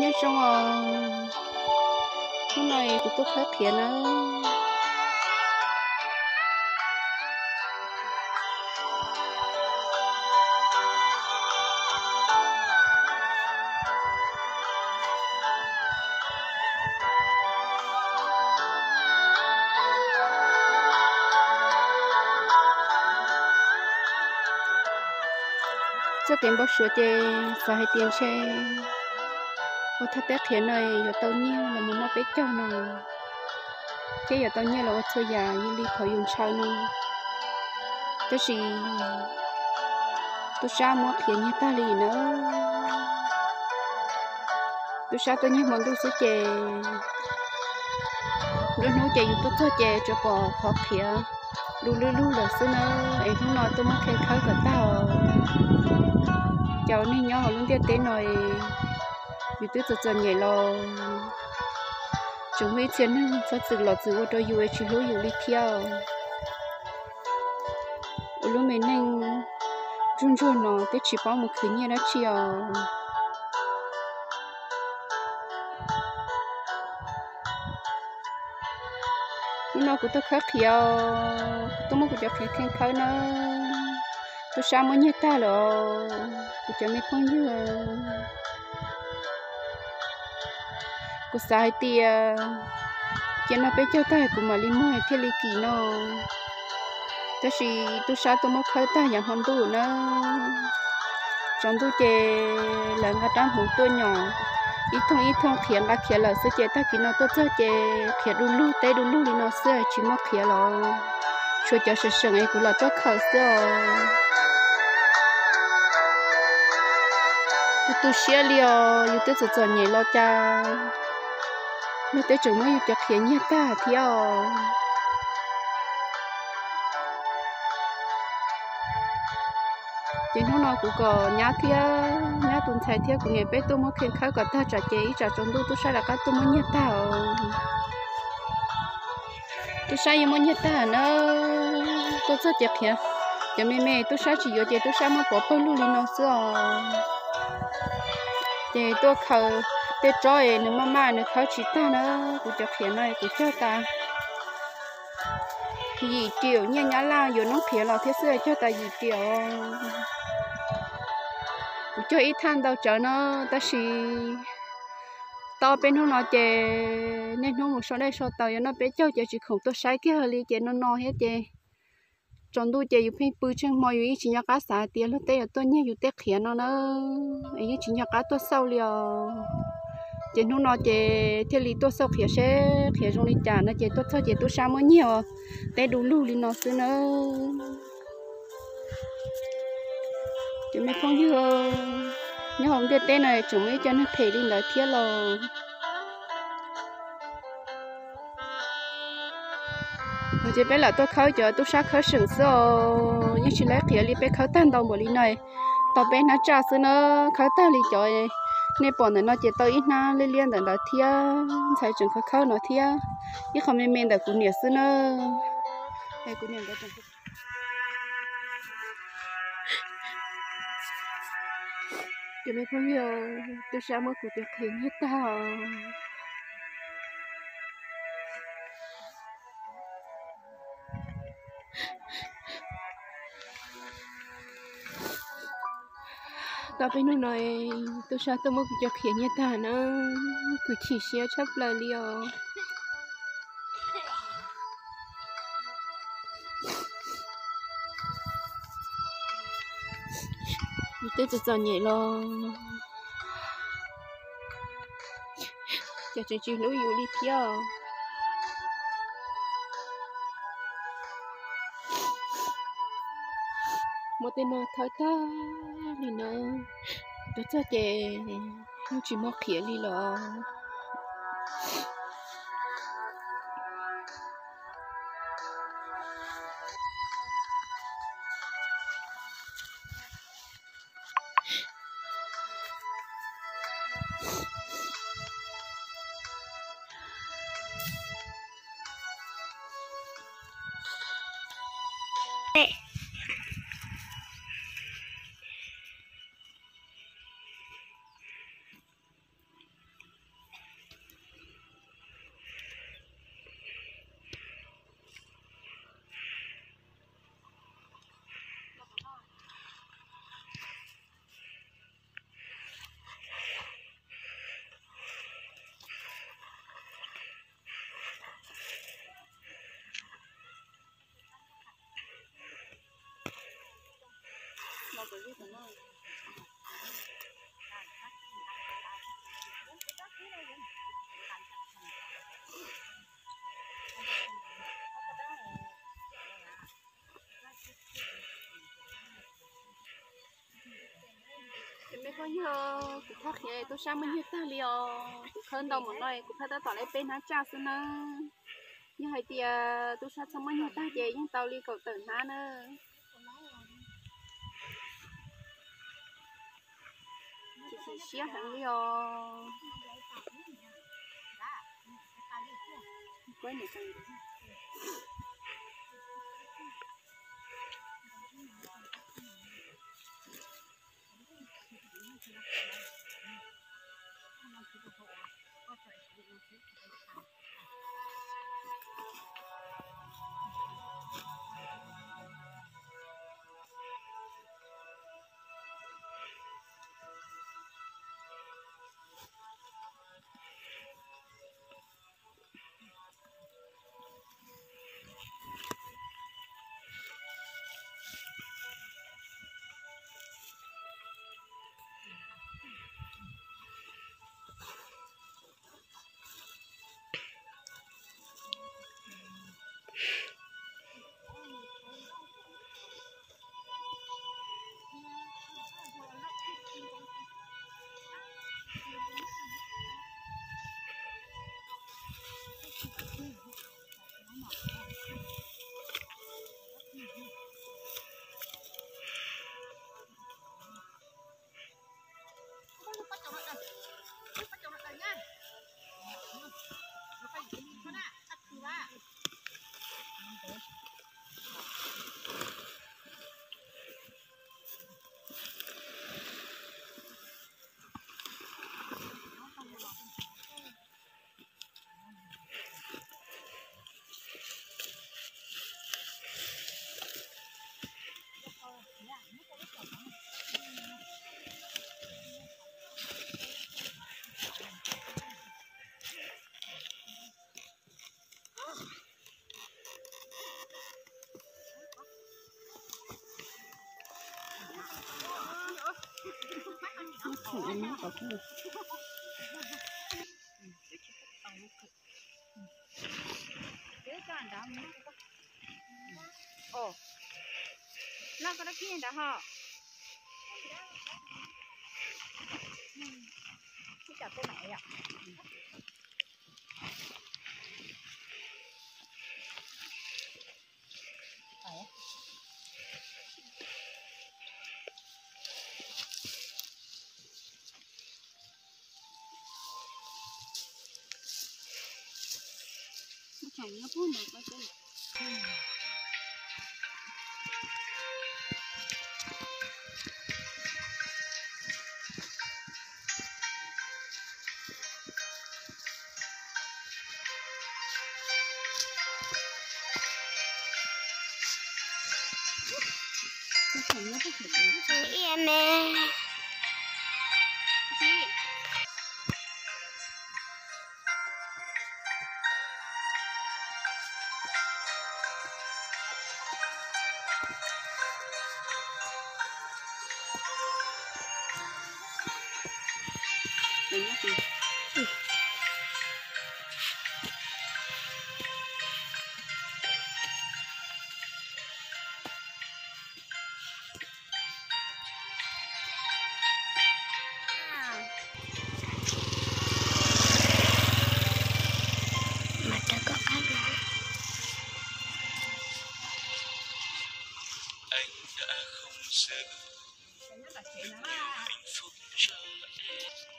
Nyob zoo os, hnub no kuv tuaj khawb qhiav nawb. Txoj kev npau suav ces xav hais tias ntshe ua thaj teb qhiav no yuav tau nyiaj los mus noj peb caug no, thiab yuav tau nyiaj los ua txhua yam li qhov yus ntshaw no. Tab sis tub sab muab qhiav nyiag tag li na. Tub sab tuaj nyiag hmo ntuj xwb ces nruab hnub ces yus tuaj txog ces tsuas pom qhov qhiav du lug lug lawm xwb na. Es hnub no tuaj muab khawb kom tag os. Cov neeg nyob hauv lub ntiaj teb no, yus twb txom txom nyem los tseem muaj ib txhia neeg txhob txwm los txwm ua rau yus es tsis hlub yus li thiab. Ua lub me neej ntsuag ntsuag no twb tsis paub mus khwv nyiaj dab tsi os. Hnub no kuv tuaj khawb qhiav, tuaj muab kuv cov qhiav kheej khawb na. Tub sab muab nyiag tag lawm os kuv cov me phooj ywg. Kuv xav hais tias cia noj peb caug tag kuv mam li muag thiaj li kim no. Tab sis tub sab tuaj muab khawb tag yav hmo ntuj na. Tsaus ntuj ces lawv nqa rab hmuv tuaj nyom ib thooj ib thooj qhiav nqa khiav lawm xwb ces tag kis no tuaj txog ces qhiav du lug teb du lug li no xwb tsis muaj qhiav los, tshuav cov seem seem es kuv los tuaj khaws xwb os. Tu tu siab li os, yus twb txom txom nyem los cas luag twb tseem muab yus cov qhiav nyiag tag thiab os. Ces hnub no kuv kom nyab thiab nyab tus ntxhais thiab kuv niam peb tuaj muab kheej khawb kom tag tsam ces ib tsam tsaus ntuj tub sab rov qab tuaj muab nyiag tag os. Tub sab yuav muab nyiag tag na. Tuaj txog ces qhiav, cov me me tub sab tsis yuav ces tub sab muab pov pawg lug li no xwb os. Ces tuaj khaws tej tsob es nws maj maj nws khawb tsis tag na. Kuv cov qhiav no kuv cog tas yim riam nyiaj nyab laj yuav noob qhiav los thiab xwb cog tas yim riam. Kuv cog ib thaj ntau tsawv no tab sis tau peb hnub no ces niaj hnub mus sau dej sau taws yuav noj peb caug ces tsis khoom tuaj saib kiag li ces no no thiab ces tsaus ntuj ces yus pheej pw tsheej hmo yus yeej tsis nco qab xav tias luag tej yuav tuaj nyiag yus tej qhiav no na, es yeej tsis nco qab tuaj xauj li os. Ces hnub no ces thiaj li tuaj xauj qhiav seb qhiav zoo li cas no ces tuaj txog ces tub sab muab nyiag teb du lug li no xwb na. Ces me phooj ywg, nyob hauv ntiaj teb no tseem muaj ib co neeg phem li ntawd thiab los. Ces peb lam tuaj khawb cov tub sab khawb seem xwb os, yeej tsis laib qhiav li peb khawb tag ntau npaum li no. Tau peb hnab tsaj xwb na, khawb tag li cov nej pom ntawm no ces tau ib hnab liab liab ntawm ntawd thiab, ntxhais tseem khawb khawb no thiab, ib qho me me ntawm kuv niam xwb na. Kuv niam ntawd Ces me phooj ywg, tub sab muab kuv cov qhiav nyiag tag os. Tau peb hnub no tub sab tuaj muab kuv cov qhiav nyiag tag na, kuv chim siab tshaj plaws li os. Yus twb txom txom nyem los ces tseem tsis hlub yus li thiab. Muab tej no thawb tag li na, tuaj txog ces yeej tsis muaj qhiav li los. Yog kuv thaj qhiav tub sab muaj nyuag tag li os, kuv khawb ntau mus no kuv khawb tab tom li peb hnab tsaj xwb na. Yog hais tias tub sab txhob muaj nyuag tag ces yeej tau li kaum tawm hnab na. Chim siab heev li os. Oj, noj koj dab phib nrad ho. Ib tsam tej mam yom. Ib me. Mas rau koj qab. Anh đã không giữ những hạnh phúc cho em.